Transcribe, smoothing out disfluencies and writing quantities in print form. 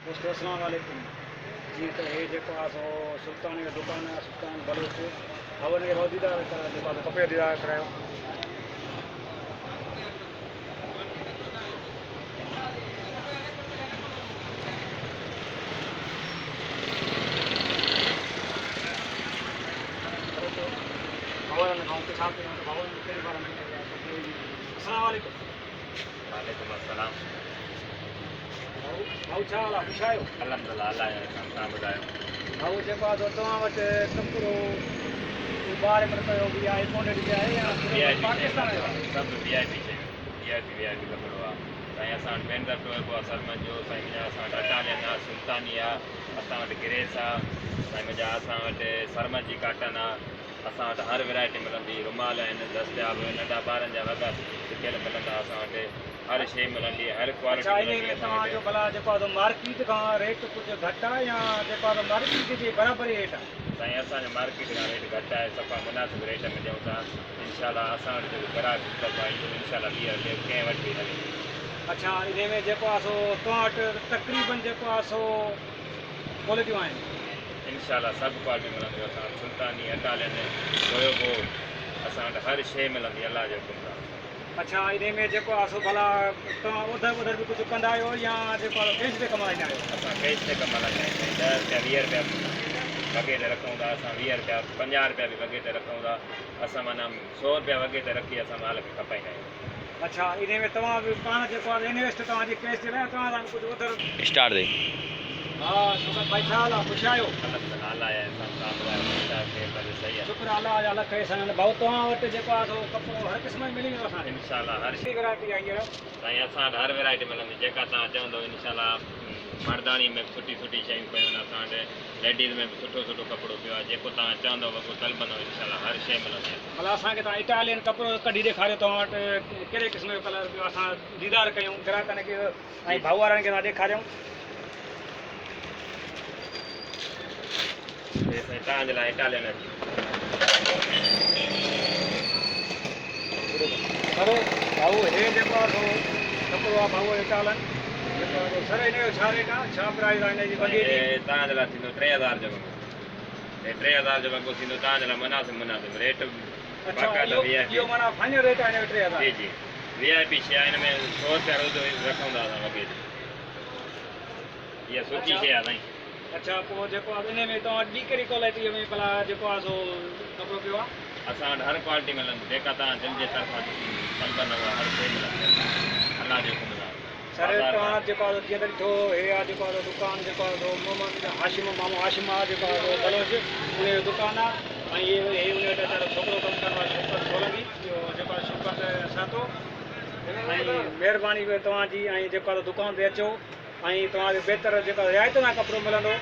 دوستو اسلام عليڪم جيئن ته هي جيڪو آ سو سلطان جو دڪان آ سلطان بلوچ ڀائو هن کي ڀائو ديدار ڪرايو جيڪو آ سو ڪپڙي جو ديدار ڪرايو. ڀائو کان پڇا ڪيون ته ڀائو ڪهڙي باري ۾ اسلام عليڪم. وعليڪم السلام. ڀائو ڇا حال آ خوش آهيو؟ الحمدلله الله جو احسان توهان ٻڌايو. ڀائو جيڪو آ سو توهان وٽ ڪپڙو ٻاهر ملڪ جو به آهي ڪونڊيڊ به آهي يا صرف پاڪستان جو آهي؟ سڀ وي آء پي شيون وي آء پي وي آء پي ڪپڙو آ سائين اسان وٽ بينزر ٽوئبو آ سرمن جو سائين منهنجا اسان وٽ اٽالين آ سلطاني آ اسان وٽ گريس آ سائين منهنجا اسان وٽ سرمن جي ڪاٽن آ اسان وٽ هر ورائٽي ملندي، رومال آهن دستياب، ننڍا ٻارن جا وڳا سکيل ملندا اسان وٽ هر شيء ملندي هر ڪوالٽي اڇا انهي ملندي ۾ اسان توهان وٽ. جو ڀلا جيڪو آهي سو مارڪيٽ کان ريٽ ڪجهه گهٽ آهي يا جيڪو آهي سو مارڪيٽ جي برابر ئي ريٽ آهي؟ سائين اسان جو مارڪيٽ کان ريٽ گهٽ آهي صفا مناسب ريٽ ۾ ڏيون ٿا انشاء الله اسان وٽ جيڪو گراهڪ هڪ دفعو ايندو انشاء الله ٻيهر ٻئي ڪنهن وٽ به نه ويندو. اڇا انهي ۾ جيڪو آهي سو توهان وٽ تقريبن جيڪو آهي سو ڪوالٽيون آهن. انشاء الله سڀ ڪوالٽيون ملنديون اسان وٽ سلطاني اٽالين ٽويوبو اسان وٽ هر شيء ملندي الله جي حڪم سان. اڇا انهي ۾ جيڪو آهي سو ڀلا توهان اوڌر ٻوڌر به ڪجهه ڪندا آهيو يا جيڪو آهي سو ڪيش تي ڪم هلائيندا آهيو؟ اسان ڪيش تي ڪم هلائيندا آهيون سائين ڏهه رپيا ويهه رپيا وڳي تي رکون ٿا اسان ويهه رپيا پنجاهه رپيا به وڳي تي رکون ٿا اسان معنيٰ سو رپيا وڳي تي رکي اسان مال کي کپائيندا آهيون. اڇا انهي ۾ توهان به پاڻ جيڪو آهي انويسٽ توهان جي ڪيش تي نه توهان سان به ڪجهه اوڌر. Start the. ها شوڪت ڀائي ڇا حال آ خوش آهيو. الحمدلله الله جا احسان توهان ٻڌايو ٺيڪ آهيو خير طبيعت صحيح آهي. شڪر الله جا لک احسان آهن ڀائو توهان وٽ جيڪو آهي سو ڪپڙو هر قسم جو ملي ويندو اسان کي. انشاء الله هر ڪهڙي ورائٽي آهي هينئر. سائين اسان وٽ هر ورائٽي ملندي جيڪا توهان چوندو انشاء الله مرداڻي ۾ به سٺي سٺي شيون پيون آهن اسان وٽ ليڊيز ۾ به سٺو سٺو ڪپڙو پيو آهي جيڪو توهان چوندو وڳو طلبندو انشاء الله هر شيء ملندي. ڀلا اسان کي توهان اٽالين ڪپڙو ڪڍي ڏيکاريو توهان وٽ ڪهڙي قسم جو ڪلر پيو اسان ديدار ڪيون گراهڪن کي ۽ ڀائو وارن کي توهان ڏيکاريون. هي سائين توهان جي لاء اٽالين اچي ويو. سر ڀائو هي جيڪو آهي سو ڪپڙو آهي ڀائو اٽالن جيڪو آهي سو سر هن جو ڇا ريٽ آهي ڇا پرائز آهي هن جي وڳي جي. هي توهان جي لاء ٿيندو 3000 جو وڳو. هي 3000 جو وڳو ٿيندو توهان جي لاء مناسب مناسب ريٽ اڇا باقاعده اهو وي آء پي اهو معنيٰ فائنل ريٽ آهي هن جو 3000 جي جي وي آء پي شي آهي هن ۾ سو رپيا روز رکون ٿا اسان وڳي تي اها سٺي اڇا شي آهي سائين. اڇا پوء جيڪو آهي انهي ۾ توهان وٽ ٻي ڪهڙي ڪوالٽي ۾ ڀلا جيڪو آهي سو ڪپڙو پيو آهي. اسان وٽ هر ڪوالٽي ملندي جيڪا توهان دل جي طرفان طلبندؤ اها هر شي ملندي اسان وٽ الله جي حڪم سان. سر بازار توهان کان. جيڪو آهي جيئن ته ڏٺو هي آهي جيڪو آهي دڪان جيڪو آهي سو محمد هاشم مامو هاشم آهي جيڪو آهي سو بلوچ ان جو دڪان آهي ۽ هي هي ان وٽ ويچارو ڇوڪرو ڪم ڪندو آهي شوڪت سولنگي اهو جيڪو آهي شوڪت سهتو ۽ مهرباني به توهان جي ۽ جيڪو آهي دڪان تي اچو ۽ توهان کي بهتر جيڪو رعايت سان ڪپڙو ملندو.